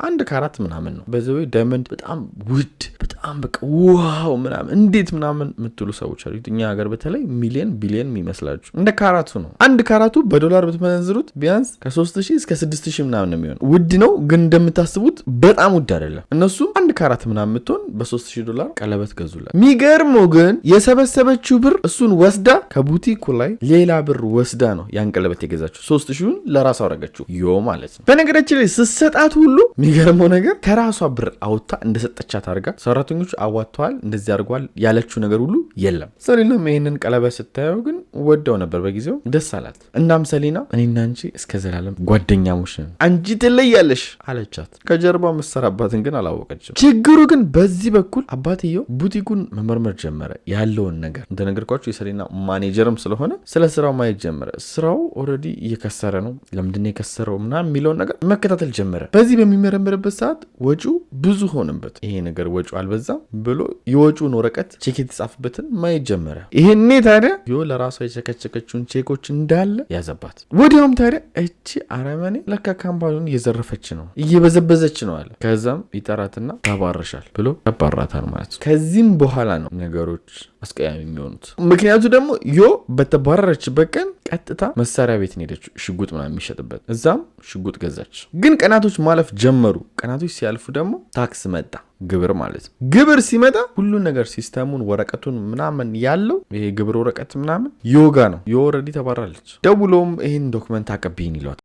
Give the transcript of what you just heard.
1 ካራት ምናምን ነው። By the way diamond በጣም ውድ፣ በጣም በቃ wow ምናምን እንዴት ምናምን የምትሉ ሰዎች አሉ። እኛ ሀገር በተለይ ሚሊየን ቢሊየን የሚመስላችሁ እንደ ካራቱ ነው። 1 ካራቱ በዶላር ብትመነዝሩት ቢያንስ ከ3000 እስከ 6000 ምናምን ነው የሚሆነው። ውድ ነው ግን እንደምታስቡት በጣም ውድ አይደለም። እነሱም 1 ካራት ምናምን የምትሆን በ3000 ዶላር ቀለበት ገዙላት። የሚገርመው ግን የሰበሰበችው ብር እሱን ወስዳ ከቡቲኩ ላይ ሌላ ብር ወስዳ ነው ያን ቀለበት የገዛችው። 3000ውን ለራሷ አረገችው ዮ ማለት ነው። በነገራችን ላይ ስትሰጣት ሁሉ የሚገርመው ነገር ከራሷ ብር አውጥታ እንደሰጠቻት አድርጋ ሰራተኞቹ አዋጥተዋል እንደዚህ አድርጓል ያለችው ነገር ሁሉ የለም። ሰሊናም ይህንን ቀለበት ስታየው ግን ወደው ነበር፣ በጊዜው ደስ አላት። እናም ሰሊና እኔና አንቺ እስከ ዘላለም ጓደኛሞች ነን፣ አንቺ ትለያለሽ አለቻት። ከጀርባ መሰራባትን ግን አላወቀችም። ችግሩ ግን በዚህ በኩል አባትየው ቡቲኩን መመርመር ጀመረ። ያለውን ነገር እንደነገርኳችሁ የሰሊና ማኔጀርም ስለሆነ ስለ ስራው ማየት ጀመረ። ስራው already እየከሰረ ነው፣ ለምንድን የከሰረው ምናምን የሚለውን ነገር መከታተል ጀመረ። በዚህ በሚመረምርበት ሰዓት ወጪው ብዙ ሆነበት። ይሄ ነገር ወጪው አልበዛም ብሎ የወጪውን ወረቀት ቼክ የተጻፈበትን ማየት ጀመረ። ይሄኔ ታዲያ ዮ ለራሷ የቸከቸከችውን ቼኮች እንዳለ ያዘባት። ወዲያውም ታዲያ እቺ አረመኔ ለካ company ውን እየዘረፈች ነው፣ እየበዘበዘች ነው አለ። ከዛም ይጠራትና ተባረሻል ብሎ ያባራታል ማለት ነው። ከዚህም በኋላ ነው ነገሮች አስቀያሚ የሚሆኑት። ምክንያቱ ደግሞ ዮ በተባረረችበት ቀን ቀጥታ መሳሪያ ቤት ነው ሄደችው፣ ሽጉጥ ምናምን የሚሸጥበት፣ እዛም ሽጉጥ ገዛች። ግን ቀናቶች ማለፍ ጀመሩ። ቀናቶች ሲያልፉ ደግሞ tax መጣ፣ ግብር ማለት ነው። ግብር ሲመጣ ሁሉን ነገር system ኡን ወረቀቱን ምናምን ያለው ይሄ ግብር ወረቀት ምናምን ዮ ጋ ነው። ዮ already ተባራለች። ደውሎም ይህን document አቀብይኝ ይሏታል።